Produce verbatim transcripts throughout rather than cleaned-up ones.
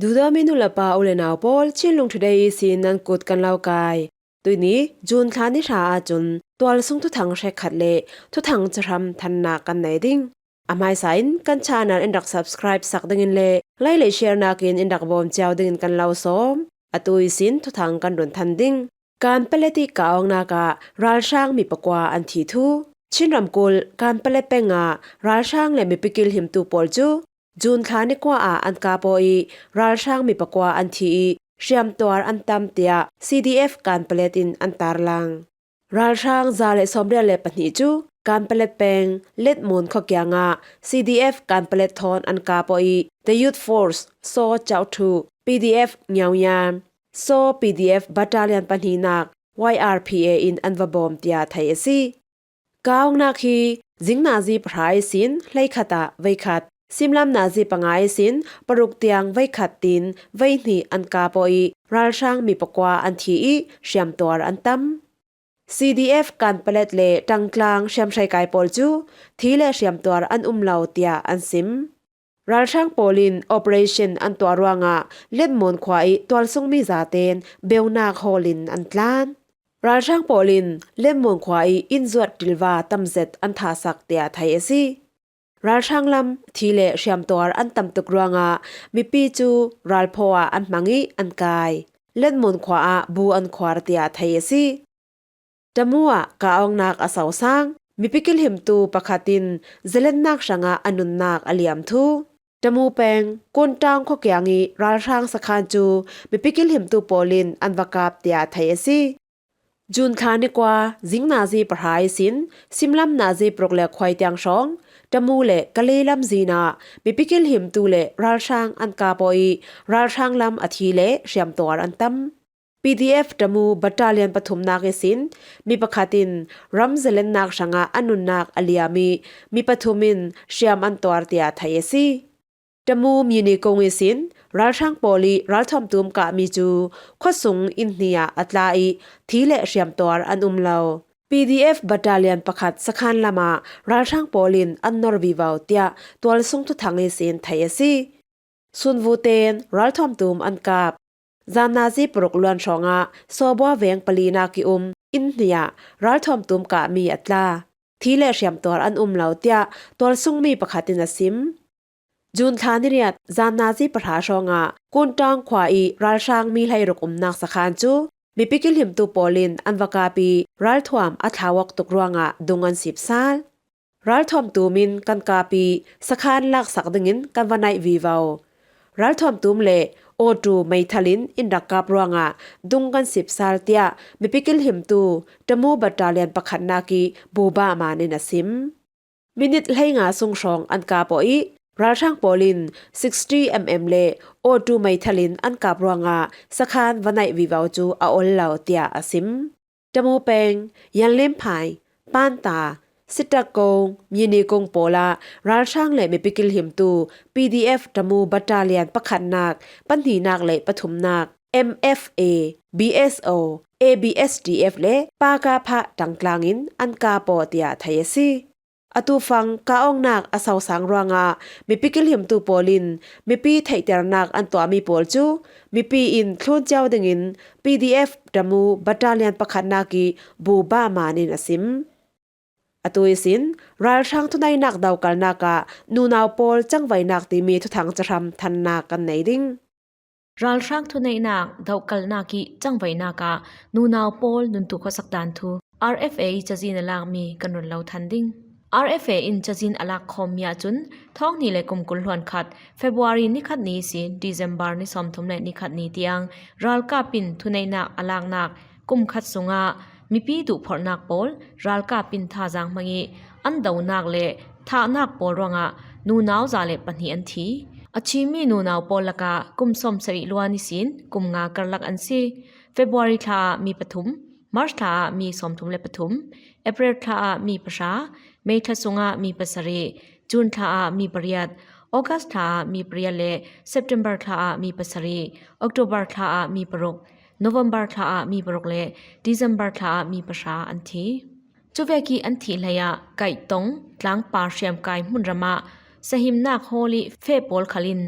Duhdawmi nu le pa u le nau pawl, Chinlung Today ihsin nan kut kan lo kai. Tuini June thla ni hra ahcun tualsung thuthang hrekkhat le thuthang cahram thannak kan nei ding. A hmaisa in kan channel in rak subscribe sak dingin le like le share nakin in rak bawm cio dingin kan lo sawm. Atu ihsin thuthang kan run than ding. Kanpalet ih kah awknak ah ralhrang mi pakua an thi thu. Chin ramkulh Kanpalet peng ah ralhrang le mipi kilhimtu pawl cu June thla ni kua ah an kap aw ih ralhrang mi pakua an thi ih hriamtuar an tam, tiah C D F Kanpalet in an tarlang. Ralhrang za le sawmrial le pahnih cu Kanpalet peng Letmun khuakiang ah C D F Kanpalet thawn an kap aw ih The Youth Force, saw Chauh Thu, P D F Nyauyam, saw P D F Battalion pahnihnak, Y R P A in an va bawm, tiah theih a si. Kah awknak hi zing nazi pahra ihsin hleikhat ah veikhat, simlam nazi panga ihsin paruk tiang veikhat tiin veihnih an kap aw ih ralhrang mi pakua an thi ih hriamtuar an tam. C D F Kanpalet le Tangtlang hriamhrei kai pawl cu thi le hriamtuar an um lo, tiah an sim. Ralhrang pawl in operation an tuah ruangah Letmun khua ih tualsungmi zaten beunak hawl in an tlan. Ralhrang pawl in Letmun khua ih innzuat ṭilva tamzet an thahsak, tiah theih a si. Ralhrang lam thi le hriamtuar an tam tuk ruangah mipi cu ralphaw ah an hmang ih an kai. Letmun khua ah bu an khuar, tiah theih a si. Tamu ah kah awknak a sosang. Mipi kilhimtu pakhat in zalennak hrangah a nunnak a liam thu. Tamu peng Kuntang khuakiang ih ralhrang sakhan cu mipi kilhimtu pawl in an va kap, tiah theih a si. June thla ni kua zing nazi pahra ihsin simlam nazi paruk le khuai tiang hrawng Tamu le Kalay lamzin ah mipi kilhimtu le ralhrang an kap aw ih ralhrang lam a thi le hriamtuar an tam. P D F Tamu Battalion pathumnak ihsin mi pakhat in ram zalennak hrangah a nunnak a liam ih mi pathum in hriam an tuar, tiah theih a si. Tamu Myini kung ihsin ralhrang pawl ih ralthuam tum kahmi cu khuasung inn hnih ah a tla ih thi le hriamtuar an um lo. P D F Battalion pakhat sakhan lamah ralhrang pawl in an nor vivo, tiah tualsung thuthang ihsin theih a si. Sunvu ten ralthuam tum an kap. Zan nazi paruk luan hrawngah Sawbua veng palinak ih um inn hnih ah ralthuam tum kahmi a tla. Thi le hriamtuar an um lo, tiah tualsungmi pakhat in a sim. June thla ni riat zan nazi pahra hrawngah Kuntang khua ih ralhrang mi hleiruk umnak sakhan cu mipi kilhimtu pawl in an va kap ih ralthuam a thlau awk tuk ruangah dung an sip sal. Ralthuam tum in kan kap ih sakhan laksak dingin kan va naih vivo. Ralthuam tum le awtu meithal in in rak kap ruangah dung kan sip sal, tiah mipi kilhimtu Tamu Battalion pakhatnak ih buba man in a sim. Minit hleinga sung hrawng an kap aw ih ralhrang pawl in sixty M M le awtu meithal in an kap ruangah sakhan va naih vivo cu a ol lo, tiah a sim. Tamu peng Yanlimphai, Panta, Sitakong, Myini kung pawl ah ralhrang le mipi kilhimtu P D F Tamu Battalion pakhatnak, pahnihnak le pathumnak, M F A, B S O, A B S D F le Pakapha Tangtlang in an kap aw, tiah theih a si. Atu fang kah awknak a sosang ruangah mipi kilhimtu pawl in mipi theihternak an tuahmi pawl cu mipi in thlun cio dingin P D F Tamu Battalion pakhatnak ih buba man in a sim. Atu ihsin ralhrang thuneihnak dokalnak ah nunau pawl cangvainak timi thuthang cahram thannak kan nei ding. Ralhrang thuneihnak dokalnak ih cangvainak ah nunau pawl nuntu khuasak dan thu R F A ih cazin a lakmi kan run lo than ding. R F A in cazin a lak khawmmi ahcun thawng hnih le kum kul hluan khat, February ni khat ni ihsin December ni sawmthum le ni khat ni tiang ralkap in thuneihnak a laknak kum khat sungah mipi duhphorhnak pawl ralkap in thazaang hmang ih an donak le thahnak pawl ruangah nunau za le pahnih an thi. A thimi nunau pawl lakah kum sawmsarih luan ihsin kum nga karlak an si. February thla ah mi pathum, March thla ah mi sawmthum le pathum, April thla ah mi pahra, May thla sungah mi pasarih, June thla ah mi pariat, August thla ah mi pariat le September thla ah mi pasarih, October thla ah mi paruk, November thla ah mi paruk le December thla ah mi pahra an thi. Cuvek ih an thih hleiah Kaihtong tlangpar hriamkai hmunram ah sahimnak hawl ih feh pawl khal in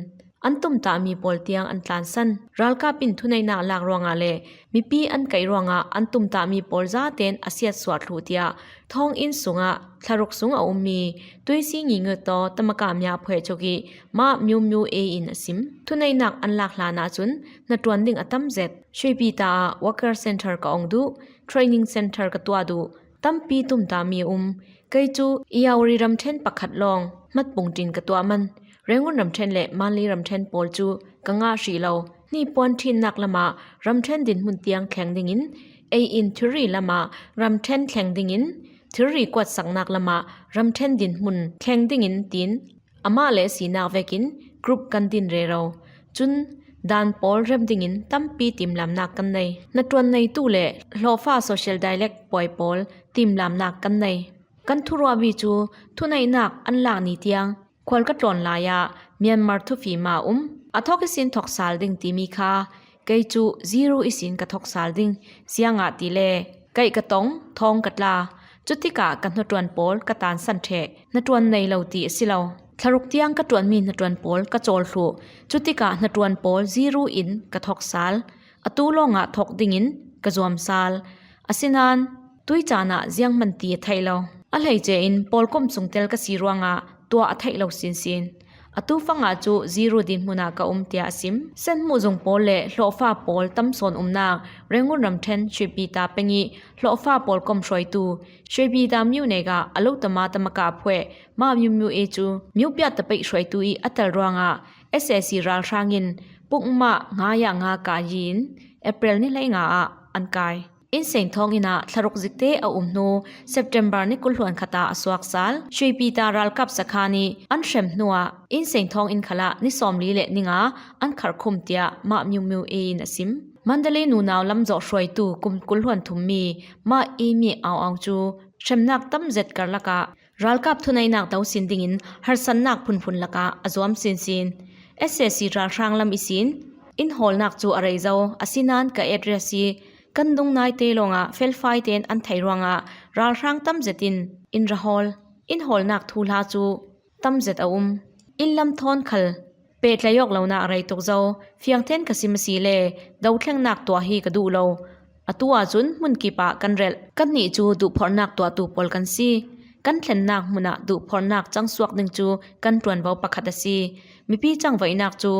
an tumtahmi pawl tiang an tlansan. Ralkap in thuneihnak lak ruangah le mipi an kaih ruangah an tumtahmi pawl zaten a siatsuah thluh tiah thawnginn sungah thlaruk sung a ummi Tuisi Ngingil taw Tamakah Mya Phwe Chok ih Ma Myu Myu E in a sim. Thuneihnak an lak hlan ahcun hnaṭuan ding a tam zet. Shwepita ah worker center ka ong duh, training center ka tuah duh, tampi tumtahmi a um. Kei cu Irrawaddy ramṭhen pakhat lawng hmatpung ṭin ka tuah man, Rangoon ramṭhen le Mandalay ramṭhen pawl cu ka ngah hrih lo. Hnipuan ṭhinnak lamah ramṭhen dinhmun tiang thleng dingin, ei in thilri lamah ramṭhen thleng dingin, thilri kuatsaknak lamah ramṭhen dinhmun thleng dingin tiin amah le a sinak vekin group kan din rero. Cun dan pawl rem dingin tampi timlamnak kan nei. Hnaṭuan neitu le Hlawfa social dialect puai pawl timlamnak kan nei. Kan thuruahmi cu thuneihnak an lak ni tiang khual ka tlawn lai ah Myanmar thufim ah a um. A thawk ihsin thawk sal ding timi kha kei cu zero ihsin ka thawk sal ding, ziangahtile kaih ka tong, thawng ka tla. Cutikah ka hnaṭuan pawl ka tansan ṭheh, hnaṭuan nei lo ti a si lo. Thlaruk tiang ka ṭuanmi hnaṭuan pawl ka cawl thluh, cutikah hnaṭuan pawl zero in ka thawk sal. Atu lawngah thawk dingin ka zuam sal. Asinain tui caan ah zianghman ti a theih lo. A hleice in pawlkom sungtel ka si ruangah tuah a theih lo sinsin. Atu fangah cu zero dinhmun ah ka um, tiah a sim. Senhmuh zung pawl le Hlawfa pawl tam sawn umnak Rangoon ramṭhen Shwepita peng ih Hlawfa pawlkom hruaitu Shwepita Myu Naik ah a lotama Tamakah Phwe Ma Myu Myu E cu Myu Pyat Tapaih hruaitu ih a tel ruangah S A C ralhrang in pukmah ngai ah nga kai in April ni hleinga ah an kai. Innseng thawnginn ah thlaruk zikte a um hnu September ni kul hluan khat ah a suak sal. Shwepita ralkap sakhan ih an hrem hnuah innseng thawnginn khalah ni sawmli le ni nga an kharkhum, tiah Ma Myu Myu E in a sim. Mandalay nunau lamzawh hruaitu kum kul hluan thummi Ma Amy Aung Aung cu hremnak tam zet karlakah ralkap thuneihnak do sin dingin harsatnak phunphun lakah a zuam sinsin. S A C ralhrang lam ihsin inn hawlnak cu a rei zo, asinain ka address ih kan dung naite lawngah felfai tein an thei ruangah ralhrang tam zetin inn ra hawl. Inn hawlnak thuhla cu tam zet a um. Inn lam thawn khal pehtlaih awk lonak a rei tuk zo. Fiangthen ka sim asile dothlengnak tuah hi ka duh lo. Atu ahcun hmunkip ah kan relh. Kannih cu duhphorhnak tuahtu pawl kan si. Kan thlennak hmun ah duhphorhnak cangsuak ding cu kan ṭuanvo pakhat a si. Mipi cangvaihnak cu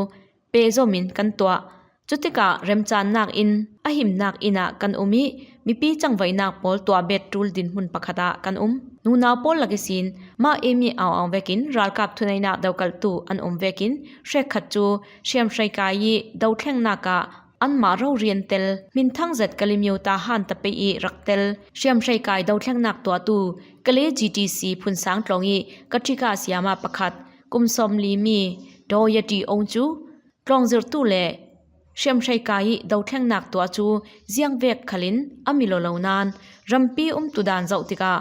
pehzom in kan tuah. Cutikah remcannak inn, a himnak inn ah kan um ih mipi cangvaihnak pawl tuah bet ṭul dinhmun pakhat ah kan um. Nunau pawl lak ihsin Ma Amy Aung Aung vekin ralkap thuneihnak dokalhtu an um vekin hrekkhat cu hriamhrei kai ih dothlengnak ah anmah rorian tel, hminthang zet Kalemyo Tahan Tapaih ih rak tel, hriamhrei kai dothlengnak tuahtu Kale G T C phunsang tlawng ih Katika sayama pakhat, kum sawmli mi Daw Yati Ong cu tlawngzirhtu le hriamhrei kai ih dothlengnak tuah cu ziangvek khalin a milo lo nain rampi umtu dan zoh tikah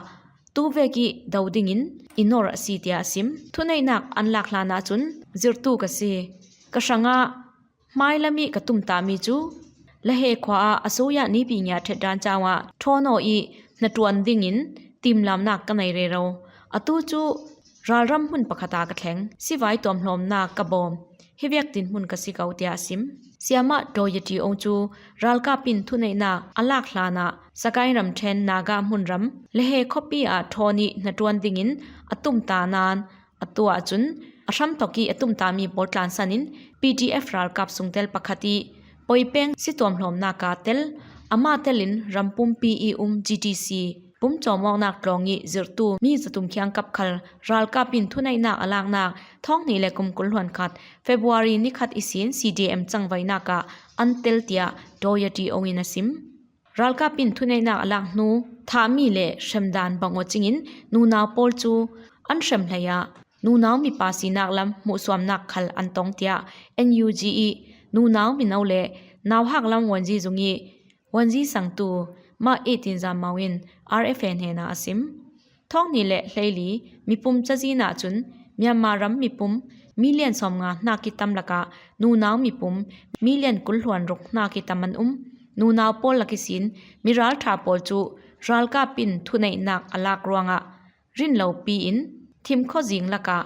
tuvek ih do dingin i nor a si, tiah a sim. Thuneihnak an lak hlan ahcun zirhtu ka si. Ka hrangah hmailam ih ka tumtahmi cu Lahe khua ah a soya nipi ngiah ṭhet dan cau ah ṭhawn aw ih hnaṭuan dingin timlamnak ka nei rero. Atu cu ralram hmun pakhat ah ka thleng, sivai tuamhlawmnak ka bawm, hivek dinhmun ka si ko, tiah a sim. Sayama Daw Yati Ong cu ralkap in thuneihnak a lak hlan ah Sagaing ramṭhen Naga hmunram Lahe khuapi ah ṭhawn ih hnaṭuan dingin a tumtah nain, atu ahcun a hramthok ih a tumtahmi pawl tlansan in P D F ralkap sungtel pakhat ih Poipeng situamhlawmnak ah tel. Amah telin ram pumpi ih um G T C pumcawmawknak tlawng ih zirhtu mi zatum khiangkap khal ralkap in thuneihnak a laknak thawng hnih le kum kul hluan khat February ni khat ihsin C D M cangvaihnak ah an tel, tiah Daw Yati Ong in a sim. Ralkap in thuneihnak a lak hnu thahmi le hremdan bang aw cingin nunau pawl cu an hrem hlei ah nunau mipa sinak lam hmuhsuamnak khal an tong, tiah N U G ih nunau mino le nauhak lam vuanzi zung ih vuanzi sangtu Ma Ih Tin Za Mau in R F A hnenah a sim. Thawng hnih le hleili mipum cazin ahcun Myanmar ram mipum million sawmnga hnak ih tam lakah nunau mipum million kul hluan ruk hnak ih tam an um. Nunau pawl lak ihsin miralṭha pawl cu ralkap in thuneihnak a lak ruangah rinlopi in thimkhua zing lakah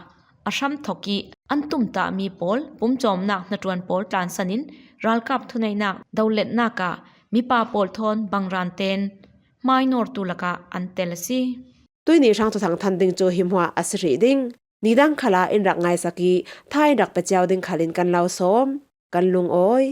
a hramthok ih an tumtahmi pawl pumcawmnak hnaṭuan pawl tlansanin ralkap thuneihnak doletnak ah mipa pawl thawn bangranten hmainawrtu lakah an tel a si. Tuihni hrang thuthang than ding cu hi hmuah a si hrih ding. Nidang khalah in rak ngaisak ih tha in rak pia cio ding khalin kan lo sawm. Kan lungawi.